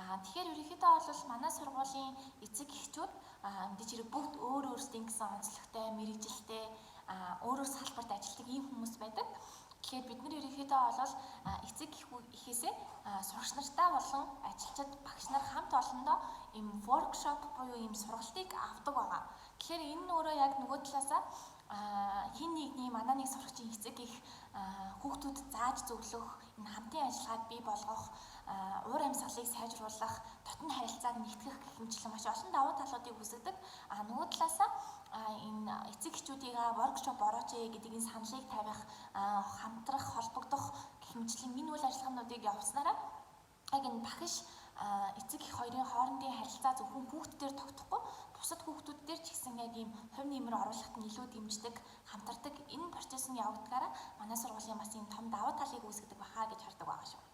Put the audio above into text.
Тэгэхээр ерөнхийдөө бол манай сургуулийн эцэг эхчүүд мэдээж хэрэг бүгд өөр өөрсдийн гэсэн онцлогтой, мэргэжилтэй, өөр өөр салбарт ажилладаг ийм хүмүүс байдаг. Тэгэхээр бид нар ерөнхийдөө бол эцэг эхээсээ сурагч нартай болон ажилчид, багш нар хамт олондоо ийм workshop буюу ийм сургалтыг авдаг байгаа. Тэгэхээр энэ нь өөрөө яг нөгөө талаасаа хэн нэгний, манай нэг сурагчийн эцэг их хүүхдүүд зааж зөвлөх, энэ хамтын ажиллагааг бий болгох, уур амьсгалыг сайжруулах, дотны харилцааг нэгтгэх гэх мэтчлэн маш олон давуу талуудыг үүсгэдэг. Нөгөө талаасаа энэ эцэг эхчүүдийг workshop орооч гэдэг энэ саналыг тавих, хамтрах, холбогдох гэх мэтчлэн энэ үйл ажиллагаануудыг явуулснараа яг энэ багш, эцэг эх хоёрын хоорондын харилцаа зөвхөн хүүхдүүдээр тогтохгүй, бусад хүүхдүүд дээр ч гэсэн яг ийм хувь нэмэр оруулахад нь илүү дэмждэг, хамтардаг энэ процесс нь явагдгаараа манай сургуулийн бас ийм том давуу талыг үүсгэдэг баха гэж хардаг байгаа шүү.